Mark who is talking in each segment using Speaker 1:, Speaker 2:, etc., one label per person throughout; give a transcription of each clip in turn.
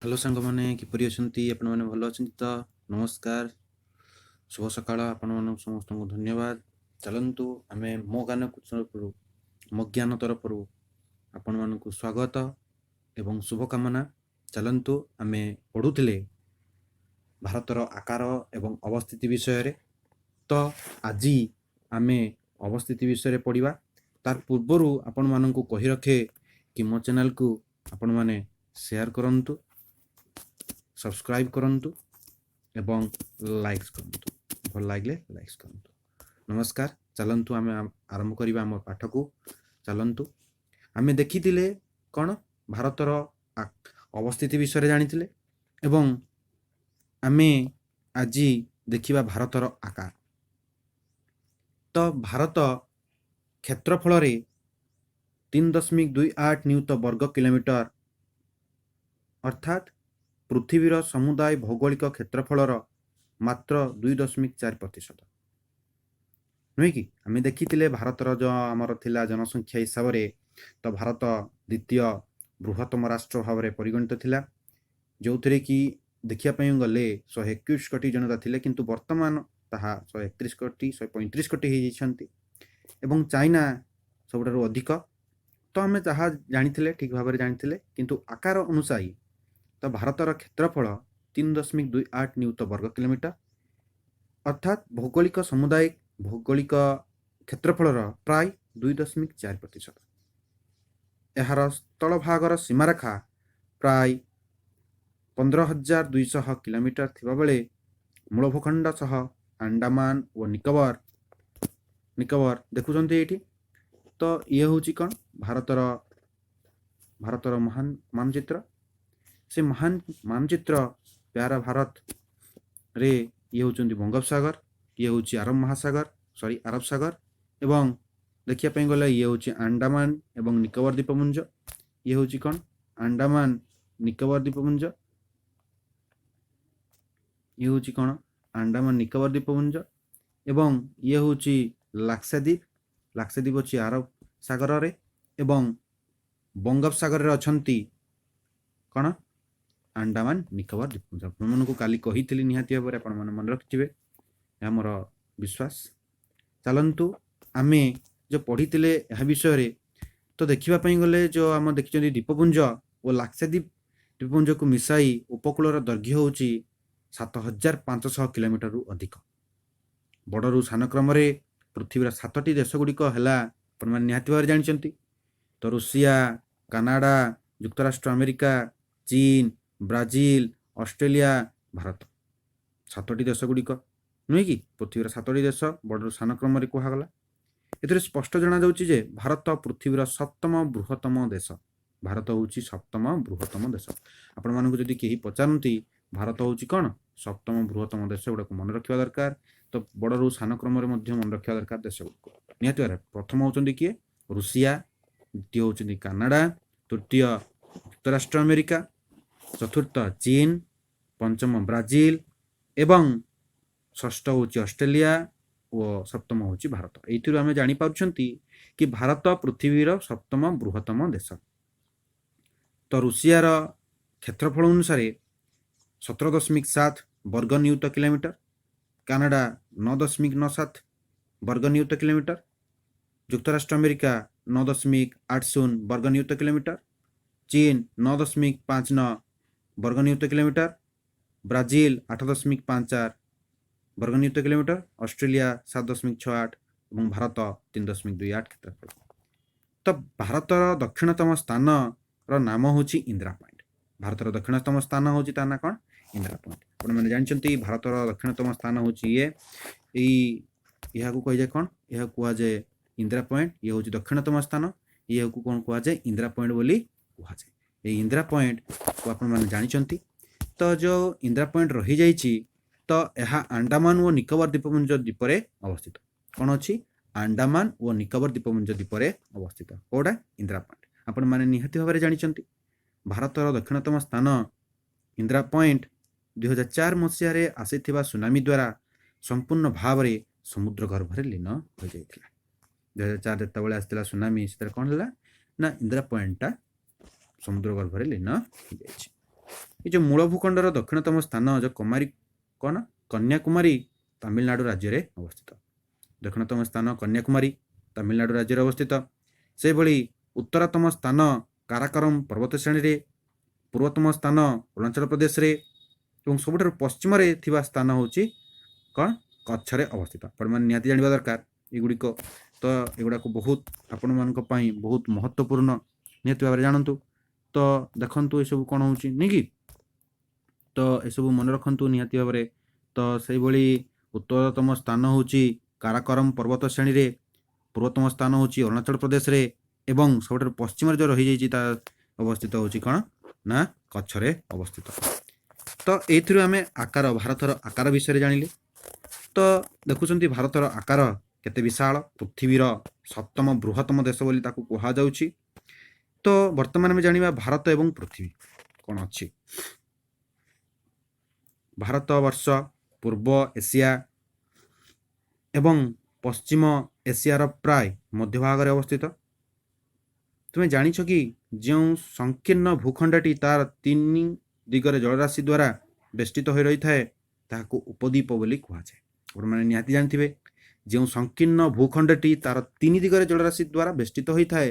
Speaker 1: Hello ସାଙ୍ଗମାନେ, କିପରି ଅଛନ୍ତି ଆପଣମାନେ? ଭଲ ଅଛନ୍ତି ତ? ନମସ୍କାର, ଶୁଭ ସକାଳ ଆପଣମାନଙ୍କୁ ସମସ୍ତଙ୍କୁ ଧନ୍ୟବାଦ। ଚାଲନ୍ତୁ ଆମେ ମୋ ଜ୍ଞାନ ତରଫରୁ, ମୋ ଜ୍ଞାନ ତରଫରୁ ଆପଣମାନଙ୍କୁ ସ୍ୱାଗତ ଏବଂ ଶୁଭକାମନା। ଚାଲନ୍ତୁ, ଆମେ ପଢ଼ୁଥିଲେ ଭାରତର ଆକାର ଏବଂ ଅବସ୍ଥିତି ବିଷୟରେ। ତ ଆଜି ଆମେ ଅବସ୍ଥିତି ବିଷୟରେ ପଢ଼ିବା। ତାର ପୂର୍ବରୁ ଆପଣମାନଙ୍କୁ କହି ରଖେ କି ମୋ ଚ୍ୟାନେଲକୁ ଆପଣମାନେ ସେୟାର କରନ୍ତୁ, ସବସ୍କ୍ରାଇବ୍ କରନ୍ତୁ ଏବଂ ଲାଇକ୍ସ କରନ୍ତୁ। ଭଲ ଲାଗିଲେ ଲାଇକ୍ସ କରନ୍ତୁ। ନମସ୍କାର। ଚାଲନ୍ତୁ ଆମେ ଆରମ୍ଭ କରିବା ଆମ ପାଠକୁ। ଚାଲନ୍ତୁ, ଆମେ ଦେଖିଥିଲେ କ'ଣ? ଭାରତର ଅବସ୍ଥିତି ବିଷୟରେ ଜାଣିଥିଲେ ଏବଂ ଆମେ ଆଜି ଦେଖିବା ଭାରତର ଆକାର। ତ ଭାରତ କ୍ଷେତ୍ରଫଳରେ 3.28 ନିୟୁତ ବର୍ଗ କିଲୋମିଟର, ଅର୍ଥାତ୍ ପୃଥିବୀର ସମୁଦାୟ ଭୌଗୋଳିକ କ୍ଷେତ୍ରଫଳର ମାତ୍ର 2.4%, ନୁହେଁ କି? ଆମେ ଦେଖିଥିଲେ ଭାରତର ଯେଉଁ ଆମର ଥିଲା ଜନସଂଖ୍ୟା ହିସାବରେ, ତ ଭାରତ ଦ୍ୱିତୀୟ ବୃହତ୍ତମ ରାଷ୍ଟ୍ର ଭାବରେ ପରିଗଣିତ ଥିଲା, ଯେଉଁଥିରେ କି ଦେଖିବା ପାଇଁ ଗଲେ 121 କୋଟି ଜନତା ଥିଲେ। କିନ୍ତୁ ବର୍ତ୍ତମାନ ତାହା 131 କୋଟି, 135 କୋଟି ହେଇଯାଇଛନ୍ତି ଏବଂ ଚାଇନା ସବୁଠାରୁ ଅଧିକ। ତ ଆମେ ତାହା ଜାଣିଥିଲେ, ଠିକ୍ ଭାବରେ ଜାଣିଥିଲେ। କିନ୍ତୁ ଆକାର ଅନୁଯାୟୀ ତ ଭାରତର କ୍ଷେତ୍ରଫଳ 3.28 ନିୟୁତ ବର୍ଗ କିଲୋମିଟର, ଅର୍ଥାତ୍ ଭୌଗୋଳିକ ସମୁଦାୟ ଭୌଗୋଳିକ କ୍ଷେତ୍ରଫଳର ପ୍ରାୟ 2.4%। ଏହାର ସ୍ଥଳଭାଗର ସୀମାରେଖା ପ୍ରାୟ 15,200 କିଲୋମିଟର ଥିବାବେଳେ ମୂଳ ଭୂଖଣ୍ଡ ସହ ଆଣ୍ଡାମାନ ଓ ନିକୋବର ଦେଖୁଛନ୍ତି ଏଇଠି। ତ ଇଏ ହେଉଛି କ'ଣ? ଭାରତର ମହାନ ମାନଚିତ୍ର। ସେ ମହାନ ମାନଚିତ୍ର ପ୍ୟାରା ଭାରତରେ ଇଏ ହେଉଛନ୍ତି ବଙ୍ଗୋପସାଗର, ଇଏ ହେଉଛି ଆରବ ମହାସାଗର, ସରି, ଆରବ ସାଗର ଏବଂ ଦେଖିବା ପାଇଁ ଗଲେ ଇଏ ହେଉଛି ଆଣ୍ଡାମାନ ଏବଂ ନିକୋବର ଦ୍ୱୀପପୁଞ୍ଜ। ଇଏ ହେଉଛି କ'ଣ? ଆଣ୍ଡାମାନ ନିକୋବର ଦ୍ୱୀପପୁଞ୍ଜ। ଇଏ ହେଉଛି କ'ଣ? ଆଣ୍ଡାମାନ ନିକୋବର ଦ୍ୱୀପପୁଞ୍ଜ ଏବଂ ଇଏ ହେଉଛି ଲାକ୍ସାଦ୍ୱୀପ। ଲାକ୍ସାଦ୍ୱୀପ ଅଛି ଆରବ ସାଗରରେ ଏବଂ ବଙ୍ଗୋପସାଗରରେ ଅଛନ୍ତି କ'ଣ? ଆଣ୍ଡାମାନ ନିକୋବର ଦ୍ୱୀପପୁଞ୍ଜ। ଆପଣମାନଙ୍କୁ କାଲି କହିଥିଲି, ନିହାତି ଭାବରେ ଆପଣମାନେ ମନେ ରଖିଥିବେ, ଏହା ମୋର ବିଶ୍ୱାସ। ଚାଲନ୍ତୁ, ଆମେ ଯେଉଁ ପଢ଼ିଥିଲେ ଏହା ବିଷୟରେ, ତ ଦେଖିବା ପାଇଁ ଗଲେ ଯେଉଁ ଆମ ଦେଖିଛନ୍ତି ଦ୍ୱୀପପୁଞ୍ଜ ଓ ଲାକ୍ସାଦ୍ୱୀପ ଦ୍ୱୀପପୁଞ୍ଜକୁ ମିଶାଇ ଉପକୂଳର ଦୈର୍ଘ୍ୟ ହେଉଛି 7500 କିଲୋମିଟରରୁ ଅଧିକ। ବଡ଼ରୁ ସାନ କ୍ରମରେ ପୃଥିବୀର ସାତଟି ଦେଶ ଗୁଡ଼ିକ ହେଲା, ଆପଣମାନେ ନିହାତି ଭାବରେ ଜାଣିଛନ୍ତି ତ, ରୁଷିଆ, କାନାଡା, ଯୁକ୍ତରାଷ୍ଟ୍ର ଆମେରିକା, ଚୀନ, ବ୍ରାଜିଲ, ଅଷ୍ଟ୍ରେଲିଆ, ଭାରତ। ସାତଟି ଦେଶ ଗୁଡ଼ିକ, ନୁହେଁ କି? ପୃଥିବୀର ସାତଟି ଦେଶ ବଡ଼ରୁ ସାନ କ୍ରମରେ କୁହାଗଲା। ଏଥିରେ ସ୍ପଷ୍ଟ ଜଣାଯାଉଛି ଯେ ଭାରତ ପୃଥିବୀର ସପ୍ତମ ବୃହତ୍ତମ ଦେଶ। ଭାରତ ହେଉଛି ସପ୍ତମ ବୃହତ୍ତମ ଦେଶ। ଆପଣମାନଙ୍କୁ ଯଦି କେହି ପଚାରନ୍ତି ଭାରତ ହେଉଛି କ'ଣ ସପ୍ତମ ବୃହତ୍ତମ ଦେଶ, ଏଗୁଡ଼ାକୁ ମନେ ରଖିବା ଦରକାର। ତ ବଡ଼ରୁ ସାନ କ୍ରମରେ ମଧ୍ୟ ମନେ ରଖିବା ଦରକାର ଦେଶ ଗୁଡ଼ିକୁ ନିହାତି ଭାବରେ। ପ୍ରଥମ ହେଉଛନ୍ତି କିଏ? ରୁଷିଆ। ଦ୍ୱିତୀୟ ହେଉଛନ୍ତି କାନାଡା, ତୃତୀୟ ଯୁକ୍ତରାଷ୍ଟ୍ର ଆମେରିକା, ଚତୁର୍ଥ ଚୀନ, ପଞ୍ଚମ ବ୍ରାଜିଲ ଏବଂ ଷଷ୍ଠ ହେଉଛି ଅଷ୍ଟ୍ରେଲିଆ ଓ ସପ୍ତମ ହେଉଛି ଭାରତ। ଏଇଥିରୁ ଆମେ ଜାଣିପାରୁଛନ୍ତି କି ଭାରତ ପୃଥିବୀର ସପ୍ତମ ବୃହତ୍ତମ ଦେଶ। ତ ରୁଷିଆର କ୍ଷେତ୍ରଫଳ ଅନୁସାରେ 17.7 ବର୍ଗ ନିୟୁତ କିଲୋମିଟର, କାନାଡା 9.97 ବର୍ଗ ନିୟୁତ କିଲୋମିଟର, ଯୁକ୍ତରାଷ୍ଟ୍ର ଆମେରିକା 9.80 ବର୍ଗ ନିୟୁତ କିଲୋମିଟର, ଚୀନ 9.59 ବର୍ଗ ନିୟୁତ କିଲୋମିଟର, ବ୍ରାଜିଲ 8.54 ବର୍ଗ ନିୟୁତ କିଲୋମିଟର, ଅଷ୍ଟ୍ରେଲିଆ 7.68 ଏବଂ ଭାରତ 3.28 କ୍ଷେତ୍ରଫଳ। ତ ଭାରତର ଦକ୍ଷିଣତମ ସ୍ଥାନର ନାମ ହେଉଛି ଇନ୍ଦିରା ପଏଣ୍ଟ। ଭାରତର ଦକ୍ଷିଣତମ ସ୍ଥାନ ହେଉଛି, ତା ନାଁ କ'ଣ? ଇନ୍ଦିରା ପଏଣ୍ଟ। ଆପଣମାନେ ଜାଣିଛନ୍ତି ଭାରତର ଦକ୍ଷିଣତମ ସ୍ଥାନ ହେଉଛି ଇଏ। ଏହାକୁ କୁହାଯାଏ କ'ଣ? ଏହାକୁ କୁହାଯାଏ ଇନ୍ଦିରା ପଏଣ୍ଟ। ଇଏ ହେଉଛି ଦକ୍ଷିଣତମ ସ୍ଥାନ। ଇଏକୁ କ'ଣ କୁହାଯାଏ? ଇନ୍ଦିରା ପଏଣ୍ଟ ବୋଲି କୁହାଯାଏ। ଏଇ ଇନ୍ଦିରା ପଏଣ୍ଟକୁ ଆପଣମାନେ ଜାଣିଛନ୍ତି। ତ ଯେଉଁ ଇନ୍ଦିରା ପଏଣ୍ଟ ରହିଯାଇଛି, ତ ଏହା ଆଣ୍ଡାମାନ ଓ ନିକୋବର ଦ୍ୱୀପପୁଞ୍ଜ ଦ୍ୱୀପରେ ଅବସ୍ଥିତ। କ'ଣ ଅଛି? ଆଣ୍ଡାମାନ ଓ ନିକୋବର ଦ୍ୱୀପପୁଞ୍ଜ ଦ୍ୱୀପରେ ଅବସ୍ଥିତ। କୋଉଟା? ଇନ୍ଦିରା ପଏଣ୍ଟ। ଆପଣମାନେ ନିହାତି ଭାବରେ ଜାଣିଛନ୍ତି ଭାରତର ଦକ୍ଷିଣତମ ସ୍ଥାନ ଇନ୍ଦିରା ପଏଣ୍ଟ 2004 ମସିହାରେ ଆସିଥିବା ସୁନାମି ଦ୍ୱାରା ସମ୍ପୂର୍ଣ୍ଣ ଭାବରେ ସମୁଦ୍ର ଗର୍ଭରେ ଲୀନ ହୋଇଯାଇଥିଲା। 2004 ଯେତେବେଳେ ଆସିଥିଲା ସୁନାମି, ସେଥିରେ କ'ଣ ହେଲା ନା ଇନ୍ଦିରା ପଏଣ୍ଟଟା ସମୁଦ୍ର ଗର୍ଭରେ ଲୀନ ହୋଇଯାଇଛି। ଏ ଯେଉଁ ମୂଳ ଭୂଖଣ୍ଡର ଦକ୍ଷିଣତମ ସ୍ଥାନ ଯେଉଁ କମାରୀ କ'ଣ କନ୍ୟାକୁମାରୀ ତାମିଲନାଡ଼ୁ ରାଜ୍ୟରେ ଅବସ୍ଥିତ। ଦକ୍ଷିଣତମ ସ୍ଥାନ କନ୍ୟାକୁମାରୀ ତାମିଲନାଡ଼ୁ ରାଜ୍ୟରେ ଅବସ୍ଥିତ। ସେହିଭଳି ଉତ୍ତରତମ ସ୍ଥାନ କାରାକରମ ପର୍ବତ ଶ୍ରେଣୀରେ, ପୂର୍ବତମ ସ୍ଥାନ ଅରୁଣାଚଳ ପ୍ରଦେଶରେ ଏବଂ ସବୁଠାରୁ ପଶ୍ଚିମରେ ଥିବା ସ୍ଥାନ ହେଉଛି କ'ଣ କଚ୍ଛରେ ଅବସ୍ଥିତ। ଆପଣମାନେ ନିହାତି ଜାଣିବା ଦରକାର ଏଗୁଡ଼ିକ। ତ ଏଗୁଡ଼ାକୁ ବହୁତ ଆପଣମାନଙ୍କ ପାଇଁ ବହୁତ ମହତ୍ତ୍ୱପୂର୍ଣ୍ଣ, ନିହାତି ଭାବରେ ଜାଣନ୍ତୁ। ତ ଦେଖନ୍ତୁ ଏସବୁ କ'ଣ ହେଉଛି ନାଇଁ କି, ତ ଏସବୁ ମନେ ରଖନ୍ତୁ ନିହାତି ଭାବରେ। ତ ସେଇଭଳି ଉତ୍ତରତମ ସ୍ଥାନ ହେଉଛି କାରାକରମ ପର୍ବତ ଶ୍ରେଣୀରେ, ପୂର୍ବତମ ସ୍ଥାନ ହେଉଛି ଅରୁଣାଚଳ ପ୍ରଦେଶରେ ଏବଂ ସବୁଠାରୁ ପଶ୍ଚିମରେ ଯେଉଁ ରହିଯାଇଛି ତା ଅବସ୍ଥିତ ହେଉଛି କ'ଣ ନା କଚ୍ଛରେ ଅବସ୍ଥିତ। ତ ଏଇଥିରୁ ଆମେ ଆକାର, ଭାରତର ଆକାର ବିଷୟରେ ଜାଣିଲେ। ତ ଦେଖୁଛନ୍ତି ଭାରତର ଆକାର କେତେ ବିଶାଳ, ପୃଥିବୀର ସପ୍ତମ ବୃହତ୍ତମ ଦେଶ ବୋଲି ତାକୁ କୁହାଯାଉଛି। ତ ବର୍ତ୍ତମାନ ଆମେ ଜାଣିବା ଭାରତ ଏବଂ ପୃଥିବୀ କ'ଣ ଅଛି। ଭାରତ ବର୍ଷ ପୂର୍ବ ଏସିଆ ଏବଂ ପଶ୍ଚିମ ଏସିଆର ପ୍ରାୟ ମଧ୍ୟଭାଗରେ ଅବସ୍ଥିତ। ତୁମେ ଜାଣିଛ କି ଯେଉଁ ସଂକୀର୍ଣ୍ଣ ଭୂଖଣ୍ଡଟି ତାର ତିନି ଦିଗରେ ଜଳରାଶି ଦ୍ୱାରା ବେଷ୍ଟିତ ହୋଇ ରହିଥାଏ ତାହାକୁ ଉପଦ୍ୱୀପ ବୋଲି କୁହାଯାଏ। ଆପଣମାନେ ନିହାତି ଜାଣିଥିବେ, ଯେଉଁ ସଂକୀର୍ଣ୍ଣ ଭୂଖଣ୍ଡଟି ତାର ତିନି ଦିଗରେ ଜଳରାଶି ଦ୍ୱାରା ବେଷ୍ଟିତ ହୋଇଥାଏ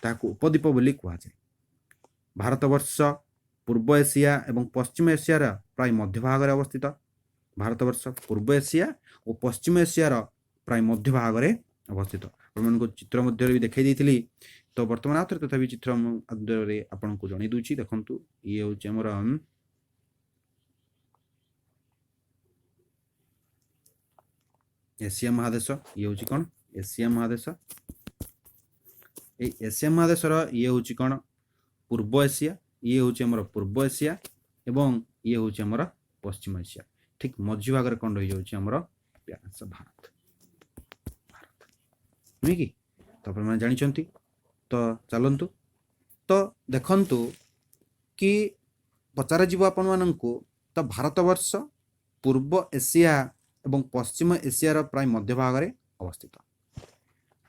Speaker 1: ତାହାକୁ ଉପଦ୍ୱୀପ ବୋଲି କୁହାଯାଏ। ଭାରତବର୍ଷ ପୂର୍ବ ଏସିଆ ଏବଂ ପଶ୍ଚିମ ଏସିଆର ପ୍ରାୟ ମଧ୍ୟଭାଗରେ ଅବସ୍ଥିତ। ଭାରତବର୍ଷ ପୂର୍ବ ଏସିଆ ଓ ପଶ୍ଚିମ ଏସିଆର ପ୍ରାୟ ମଧ୍ୟଭାଗରେ ଅବସ୍ଥିତ। ଆପଣମାନଙ୍କୁ ଚିତ୍ର ମଧ୍ୟରେ ବି ଦେଖାଇ ଦେଇଥିଲି। ତ ବର୍ତ୍ତମାନ ଆଉ ଥରେ ତଥାପି ଚିତ୍ର ମଧ୍ୟରେ ଆପଣଙ୍କୁ ଜଣାଇ ଦେଉଛି। ଦେଖନ୍ତୁ ଇଏ ହେଉଛି ଆମର ଏସିଆ ମହାଦେଶ, ଇଏ ହେଉଛି କ'ଣ ଏସିଆ ମହାଦେଶ। ଏଇ ଏସିଆ ମହାଦେଶର ଇଏ ହେଉଛି କ'ଣ ପୂର୍ବ ଏସିଆ, ଇଏ ହେଉଛି ଆମର ପୂର୍ବ ଏସିଆ ଏବଂ ଇଏ ହେଉଛି ଆମର ପଶ୍ଚିମ ଏସିଆ। ଠିକ୍ ମଝି ଭାଗରେ କ'ଣ ରହିଯାଉଛି ଆମର ଭାରତ, ଭାରତ ନୁହେଁ କି? ତ ଆପଣମାନେ ଜାଣିଛନ୍ତି। ତ ଚାଲନ୍ତୁ, ତ ଦେଖନ୍ତୁ କି ପଚରାଯିବ ଆପଣମାନଙ୍କୁ, ତ ଭାରତବର୍ଷ ପୂର୍ବ ଏସିଆ ଏବଂ ପଶ୍ଚିମ ଏସିଆର ପ୍ରାୟ ମଧ୍ୟଭାଗରେ ଅବସ୍ଥିତ।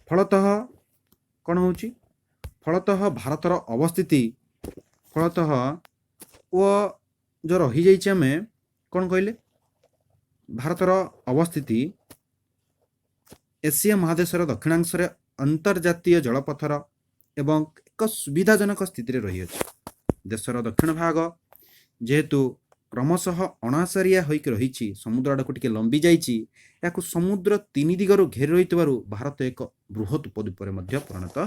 Speaker 1: ଫଳତଃ କ'ଣ ହେଉଛି, ଫଳତଃ ଭାରତର ଅବସ୍ଥିତି, ଫଳତଃ ଓ ଯେଉଁ ରହିଯାଇଛି ଆମେ କ'ଣ କହିଲେ, ଭାରତର ଅବସ୍ଥିତି ଏସିଆ ମହାଦେଶର ଦକ୍ଷିଣାଂଶରେ ଅନ୍ତର୍ଜାତୀୟ ଜଳପଥର ଏବଂ ଏକ ସୁବିଧାଜନକ ସ୍ଥିତିରେ ରହିଅଛି। ଦେଶର ଦକ୍ଷିଣ ଭାଗ ଯେହେତୁ କ୍ରମଶଃ ଅଣଆସାରିଆ ହୋଇକି ରହିଛି, ସମୁଦ୍ର ଆଡ଼କୁ ଟିକେ ଲମ୍ବି ଯାଇଛି, ଏହାକୁ ସମୁଦ୍ର ତିନି ଦିଗରୁ ଘେରି ରହିଥିବାରୁ ଭାରତ ଏକ ବୃହତ୍ ଉପଦ୍ୱୀପରେ ମଧ୍ୟ ପରିଣତ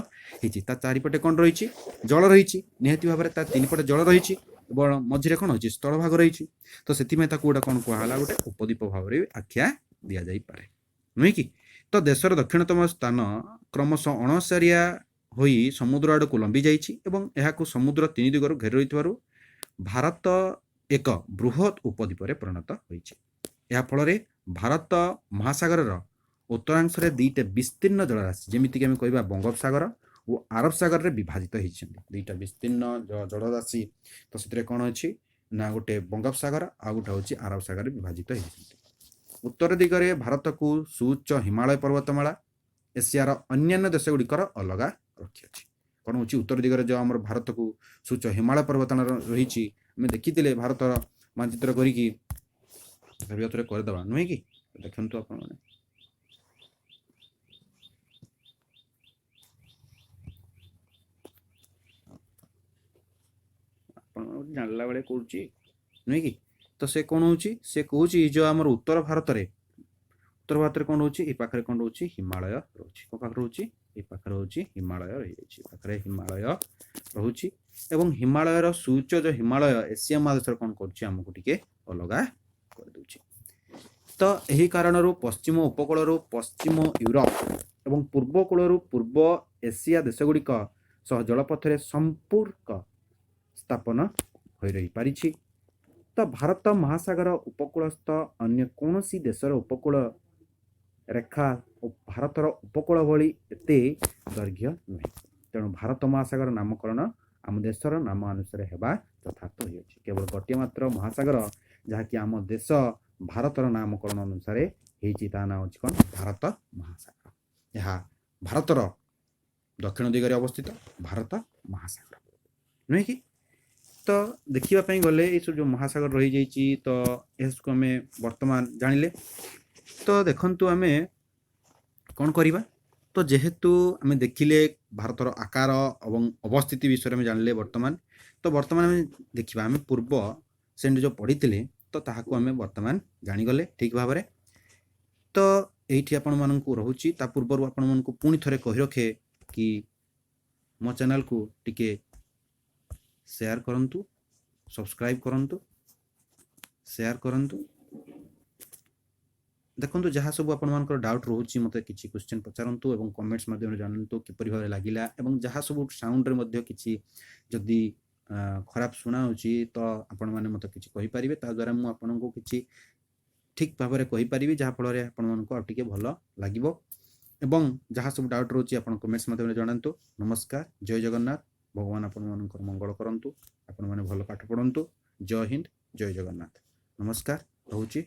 Speaker 1: ହେଇଛି। ତା ଚାରିପଟେ କ'ଣ ରହିଛି, ଜଳ ରହିଛି, ନିହାତି ଭାବରେ ତା ତିନିପଟେ ଜଳ ରହିଛି ଏବଂ ମଝିରେ କ'ଣ ଅଛି, ସ୍ଥଳଭାଗ ରହିଛି। ତ ସେଥିପାଇଁ ତାକୁ ଗୋଟେ କ'ଣ କୁହାହେଲା, ଗୋଟେ ଉପଦ୍ୱୀପ ଭାବରେ ଆଖ୍ୟା ଦିଆଯାଇପାରେ ନୁହେଁ କି? ତ ଦେଶର ଦକ୍ଷିଣତମ ସ୍ଥାନ କ୍ରମଶଃ ଅଣସାରିଆ ହୋଇ ସମୁଦ୍ର ଆଡ଼କୁ ଲମ୍ବି ଯାଇଛି ଏବଂ ଏହାକୁ ସମୁଦ୍ର ତିନି ଦିଗରୁ ଘେରି ରହିଥିବାରୁ ଭାରତ ଏକ ବୃହତ୍ ଉପଦ୍ୱୀପରେ ପରିଣତ ହୋଇଛି। ଏହା ଫଳରେ ଭାରତ ମହାସାଗରର ଉତ୍ତରାଂଶରେ ଦୁଇଟା ବିସ୍ତୀର୍ଣ୍ଣ ଜଳରାଶି, ଯେମିତିକି ଆମେ କହିବା ବଙ୍ଗୋପସାଗର ଓ ଆରବ ସାଗରରେ ବିଭାଜିତ ହେଇଛନ୍ତି। ଦୁଇଟା ବିସ୍ତୀର୍ଣ୍ଣ ଜଳରାଶି, ତ ସେଥିରେ କ'ଣ ଅଛି ନା ଗୋଟେ ବଙ୍ଗୋପସାଗର ଆଉ ଗୋଟେ ହେଉଛି ଆରବ ସାଗରରେ ବିଭାଜିତ ହେଇଛନ୍ତି। ଉତ୍ତର ଦିଗରେ ଭାରତକୁ ସୁଉଚ୍ଚ ହିମାଳୟ ପର୍ବତମାଳା ଏସିଆର ଅନ୍ୟାନ୍ୟ ଦେଶଗୁଡ଼ିକର ଅଲଗା ରଖିଅଛି। କ'ଣ ହେଉଛି, ଉତ୍ତର ଦିଗରେ ଯେଉଁ ଆମର ଭାରତକୁ ସୁଉଚ୍ଚ ହିମାଳୟ ପର୍ବତମାଳା ରହିଛି, ଆମେ ଦେଖିଥିଲେ ଭାରତର ମାନଚିତ୍ର କରିକି, ତଥାପି ଆଉ ଥରେ କରିଦେବା ନୁହେଁ କି? ଦେଖନ୍ତୁ ଆପଣମାନେ, ଆପଣ ଜାଣିଲା ବେଳେ କରୁଛି ନୁହେଁ କି? ତ ସେ କ'ଣ ହେଉଛି, ସେ କହୁଛି ଯେଉଁ ଆମର ଉତ୍ତର ଭାରତରେ, ଉତ୍ତର ଭାରତରେ କ'ଣ ରହୁଛି, ଏ ପାଖରେ କ'ଣ ରହୁଛି, ହିମାଳୟ ରହୁଛି। କୋଉ ପାଖରେ ରହୁଛି, ଏ ପାଖରେ ରହୁଛି ହିମାଳୟ ରହିଯାଇଛି, ପାଖରେ ହିମାଳୟ ରହୁଛି ଏବଂ ହିମାଳୟର ସୁଉଚ୍ଚ ଯେଉଁ ହିମାଳୟ ଏସିଆ ମହାଦେଶର କ'ଣ କରୁଛି, ଆମକୁ ଟିକେ ଅଲଗା କରିଦେଉଛି। ତ ଏହି କାରଣରୁ ପଶ୍ଚିମ ଉପକୂଳରୁ ପଶ୍ଚିମ ୟୁରୋପ ଏବଂ ପୂର୍ବ କୂଳରୁ ପୂର୍ବ ଏସିଆ ଦେଶଗୁଡ଼ିକ ସହ ଜଳପଥରେ ସମ୍ପର୍କ ସ୍ଥାପନ ହୋଇ ରହିପାରିଛି। ତ ଭାରତ ମହାସାଗର ଉପକୂଳସ୍ଥ ଅନ୍ୟ କୌଣସି ଦେଶର ଉପକୂଳ ରେଖା ଓ ଭାରତର ଉପକୂଳ ଭଳି ଏତେ ଦୈର୍ଘ୍ୟ ନୁହେଁ। ତେଣୁ ଭାରତ ମହାସାଗର ନାମକରଣ ଆମ ଦେଶର ନାମ ଅନୁସାରେ ହେବା ଯଥାର୍ଥ ହୋଇଅଛି। କେବଳ ଗୋଟିଏ ମାତ୍ର ମହାସାଗର ଯାହାକି ଆମ ଦେଶ ଭାରତର ନାମକରଣ ଅନୁସାରେ ହେଇଛି, ତା ନାଁ ହେଉଛି କ'ଣ, ଭାରତ ମହାସାଗର। ଏହା ଭାରତର ଦକ୍ଷିଣ ଦିଗରେ ଅବସ୍ଥିତ ଭାରତ ମହାସାଗର ନୁହେଁ କି? ତ ଦେଖିବା ପାଇଁ ଗଲେ ଏଇସବୁ ଯେଉଁ ମହାସାଗର ରହିଯାଇଛି, ତ ଏହାକୁ ଆମେ ବର୍ତ୍ତମାନ ଜାଣିଲେ। ତ ଦେଖନ୍ତୁ, ଆମେ କ'ଣ କରିବା? ତ ଯେହେତୁ ଆମେ ଦେଖିଲେ ଭାରତର ଆକାର ଏବଂ ଅବସ୍ଥିତି ବିଷୟରେ ଆମେ ଜାଣିଲେ ବର୍ତ୍ତମାନ, ତ ବର୍ତ୍ତମାନ ଆମେ ଦେଖିବା, ଆମେ ପୂର୍ବ ଶ୍ରେଣୀରେ ଯେଉଁ ପଢ଼ିଥିଲେ, ତ ତାହାକୁ ଆମେ ବର୍ତ୍ତମାନ ଜାଣିଗଲେ ଠିକ୍ ଭାବରେ। ତ ଏଇଠି ଆପଣମାନଙ୍କୁ ରହୁଛି। ତା ପୂର୍ବରୁ ଆପଣମାନଙ୍କୁ ପୁଣି ଥରେ କହି ରଖେ କି ମୋ ଚ୍ୟାନେଲକୁ ଟିକେ ସେୟାର କରନ୍ତୁ, ସବସ୍କ୍ରାଇବ୍ କରନ୍ତୁ, ସେୟାର କରନ୍ତୁ। ଦେଖନ୍ତୁ, ଯାହା ସବୁ ଆପଣମାନଙ୍କର ଡାଉଟ୍ ରହୁଛି, ମୋତେ କିଛି କ୍ୱେଶ୍ଚନ୍ ପଚାରନ୍ତୁ ଏବଂ କମେଣ୍ଟସ୍ ମାଧ୍ୟମରେ ଜାଣନ୍ତୁ କିପରି ଭାବରେ ଲାଗିଲା। ଏବଂ ଯାହା ସବୁ ସାଉଣ୍ଡରେ ମଧ୍ୟ କିଛି ଯଦି ଖରାପ ଶୁଣାହେଉଛି, ତ ଆପଣମାନେ ମୋତେ କିଛି କହିପାରିବେ। ତା ଦ୍ୱାରା ମୁଁ ଆପଣଙ୍କୁ କିଛି ଠିକ୍ ଭାବରେ କହିପାରିବି, ଯାହାଫଳରେ ଆପଣମାନଙ୍କୁ ଆଉ ଟିକେ ଭଲ ଲାଗିବ। ଏବଂ ଯାହା ସବୁ ଡାଉଟ୍ ରହୁଛି, ଆପଣ କମେଣ୍ଟସ୍ ମାଧ୍ୟମରେ ଜଣାନ୍ତୁ। ନମସ୍କାର, ଜୟ ଜଗନ୍ନାଥ। ଭଗବାନ ଆପଣମାନଙ୍କର ମଙ୍ଗଳ କରନ୍ତୁ। ଆପଣମାନେ ଭଲ ପାଠ ପଢ଼ନ୍ତୁ। ଜୟ ହିନ୍ଦ, ଜୟ ଜଗନ୍ନାଥ। ନମସ୍କାର, ରହୁଛି।